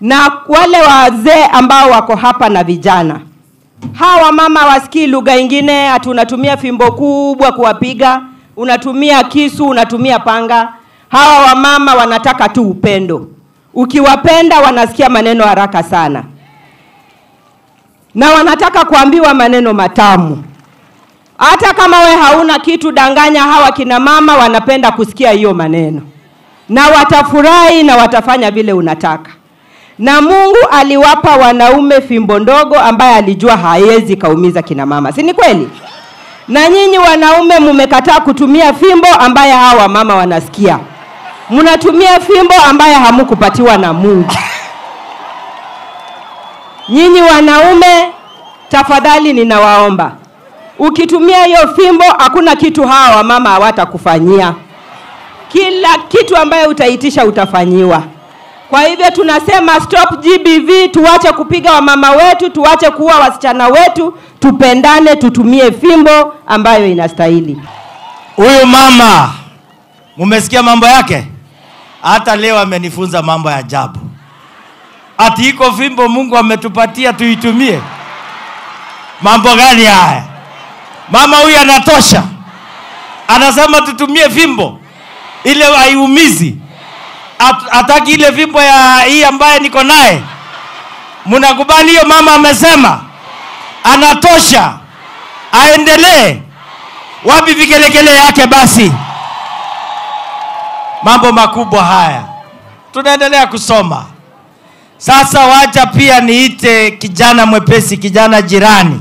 Na wale wazee ambao wako hapa na vijana, hawa mama wasikii lugha ingine, ati unatumia fimbo kubwa kuwapiga, unatumia kisu, unatumia panga. Hawa wamama wanataka tu upendo. Ukiwapenda wanasikia maneno haraka sana, na wanataka kuambiwa maneno matamu. Hata kama we hauna kitu, danganya hawa kina mama, wanapenda kusikia hiyo maneno, na watafurahi na watafanya vile unataka. Na Mungu aliwapa wanaume fimbo ndogo ambaye alijua haiwezi kaumiza kina mama, si ni kweli? Na nyinyi wanaume mumekataa kutumia fimbo ambaye hawa mama wanasikia. Mnatumia fimbo ambaye hamukupatiwa na Mungu. Nyinyi wanaume, tafadhali ninawaomba, ukitumia hiyo fimbo hakuna kitu hawa mama hawatakufanyia. Kila kitu ambaye utaitisha utafanyiwa. Kwa hivyo tunasema stop GBV, tuache kupiga wamama wetu, tuache kuua wasichana wetu, tupendane, tutumie fimbo ambayo inastahili. Huyu mama, mumesikia mambo yake? Hata leo amenifunza mambo ya ajabu. Ati iko fimbo Mungu ametupatia tuitumie. Mambo gani haya? Mama huyu anatosha. Anasema tutumie fimbo ile haiumizi. Hataki ile fimbo ya hii ambaye niko naye. Mnakubali hiyo? Mama amesema anatosha, aendelee. Wapi vigelegele yake basi? Mambo makubwa haya, tunaendelea kusoma. Sasa wacha pia niite kijana mwepesi, kijana jirani.